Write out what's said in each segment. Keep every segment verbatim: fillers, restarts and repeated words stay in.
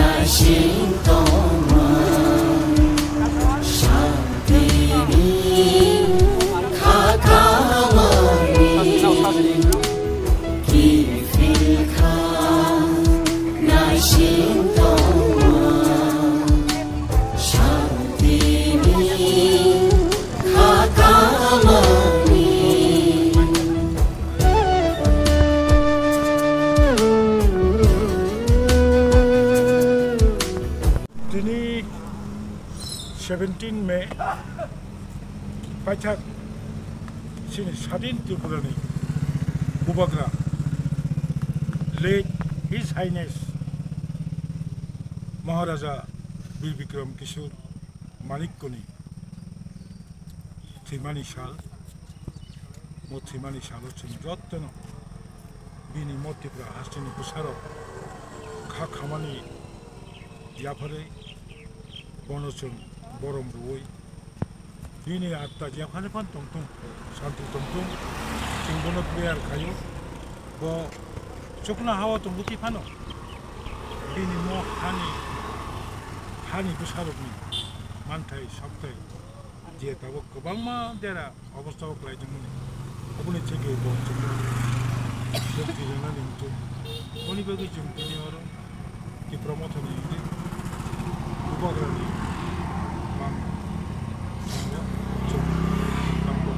Naising tongma, santini kha kamani kiphil kha. Naising tongma, santini kha kamani. Tini seventeen May paithak chini Sadin Tripurani Bubagra late His Highness Maharaja Bir Bikram Kishore Manikkoni thwimani sal. Bo thwimani salo chwng jotono bini mo Tripura hasteni bwsarok kha khamani yapharwi bono chwng borom rwui bini atma jephano phano tongthung, santi tongthung, chwng bono prayer khaio. Bo chukno hao tongo twi phano bini mo hani, hani bwsarokni manthai sokthai je tabuk kwbangma dera obostha o kwlai tongmani, aboni theke bo chwngno mukti rwnani wngkuk. Boni bagwi chwng tini oro Tipra Mothani wngwi Bubagrani mang chwngno chwng tangbo.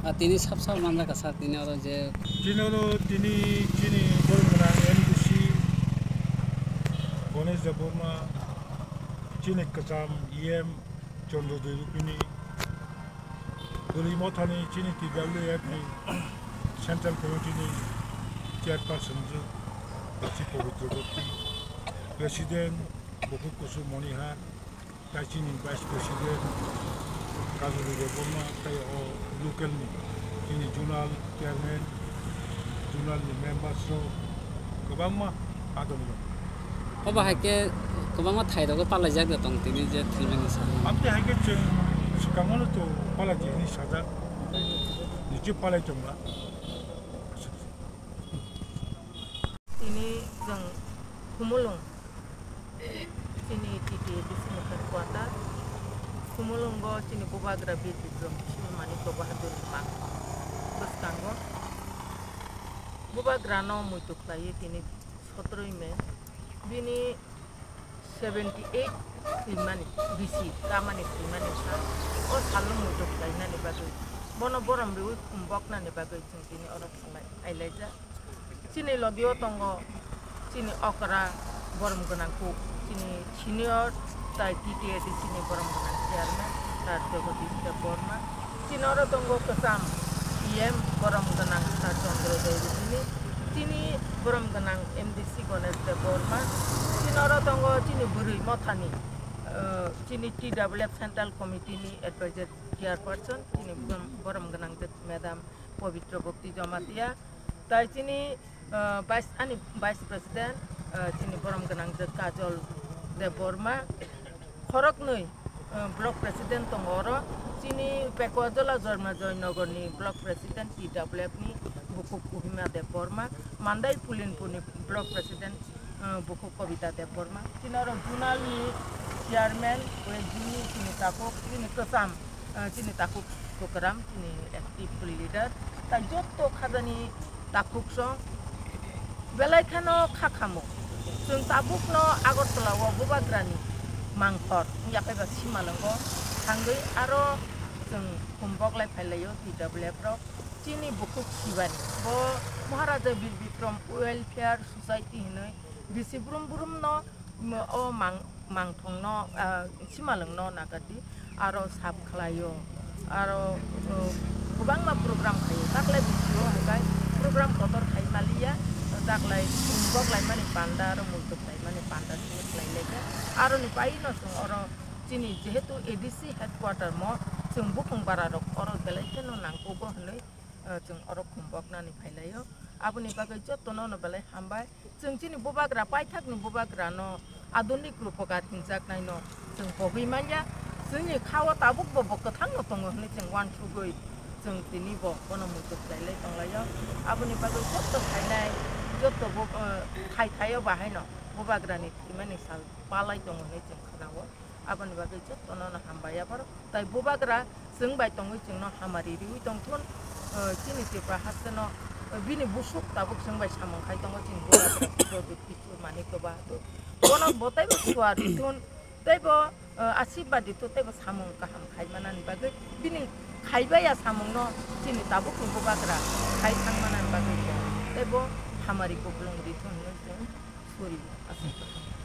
Ah, tini sab sab manjak kha sir, tini oro je tini oro tini chini borok gwnang M D C Ganesh Debbarma, chini kwcham E M Chandra Debbarma, Bwrwi Mothani chini T W F ni Central Committee ni Chairperson Basi Pabitra Bhakti, President Bukhuk Kusum Monihar, tai chini Vice President Kajoli Debbarma, tai o local ni chini Zonal Chairman, Zonal ni members rok kwbangma adongrok. Obo hai khe kwbangma thai rogo palaijak de tong tini je thwimani sal. Amtwi hai khe chwng swkango no to palai di hwnwi sajak. Niji palai tongla. Tini chwng Khumulwng, chini T T A D C ni headquarter, Khumulwngo chini Bubagra Bir Bikram Kishore Manikya Bahadur ni mang bwskango. Bubagrano muitu khlaiwi tini sotroi May bini seventy eight thwimani bisi kamani thwimani sa o salno muitu khlainani bagwi bono borom riwi khumboknani bagwi chwng tini oro thanglai ailaijak. Chini logio tongo chini okra borom gwnang kuk, chini senior tai T T A D C ni borom gwnang chairman Sir Jagadish Debbarma. Chini oro tongo kwcham E M borom gwnang Sir Chandra Debbarma. Chini borom gwnang M D C Ganesh Debbarma. Chini oro tongo chini bwrwi mothani, eh, chini T W F Central Committee ni advisor chairperson, chini borom, borom gwnang Madam Pabitra Bhakti Jamatia. Tai chini, ah, vice, ani vice president, ah, chini borom gwnang je Kajol Debbarma. Khoroknwi, ah, block president tongo oro. Chini Pekwajola Jormajoy Nogor ni block president T W F ni Bukhuk Kohima Debbarma. Mandai Pulinpur ni block president, ah, Bukhuk Kobita Debbarma. Chini oro zonal ni chairman, West Zone ni chini takhuk, chini kwcham, ah, chini takhuk Tukaram, chini active leader, tai jotto khajani takhuk song belai kheno kha khamo. Chwng tabukno Agartala o Bubagrani mangkhor wngya phaiba Simalwngo thangwi aro chwng khumbok lai phai laio T W F rok. Chini bukhuk sibani bo Maharaja Bir Bikram Welfare Society hinwi bisi brum brumno Mo-, o mang-, mangthongno, ah, Simalwngno nagadi, aro sap khlaio, aro, o, kwbangma program khaio. Taklai bisio hwnkhe program kotor khai maliya, taklai, um, bok laimani panda, aro muituk laimani panda sini khlai laikha. Aroni paino chwng oro chini jehetu A D C headquarter mo, chwng bukhung bara rok oro belai kheno nangkugo hwnwi, ah, chwng oro khumboknani phai laio. Aboni bagwi jotono no belai hambai. Chwng chini bubagra, paithakni bubagrano adunik rupoka thinjaknaino chwng pogwi manya. Chwngni khao tabukbo bo kwthangno tongo hwnwi chwng uansugwi chwng tinibo bono muituk khlailai tonglaio. Aboni bagwi joto khainai, joto bo, eh, khai thaio bahaino Bubagrani thwimani sal palai tongo hinwi chwng khwnao. Aboni bagwi jotono no hambai aborok. Tai bubagra chwng bai tongwi chwngno hamari riwi tongthun, eh, chini Tripura hasteno, eh, bini busuk tabuk chwng bai samung khai tongo chini bubagra Pradyot Kichor Manikya Bahadur. Bono bo taibo suar rithun, taibo, eh, asibad rithun, taibo samung kaham khai manani bagwi bini khaibaya samungno chini tabukni bubagra khai thang manani bagwi bo taibo hamari kupulung rithun hinwi chwng suri aswk.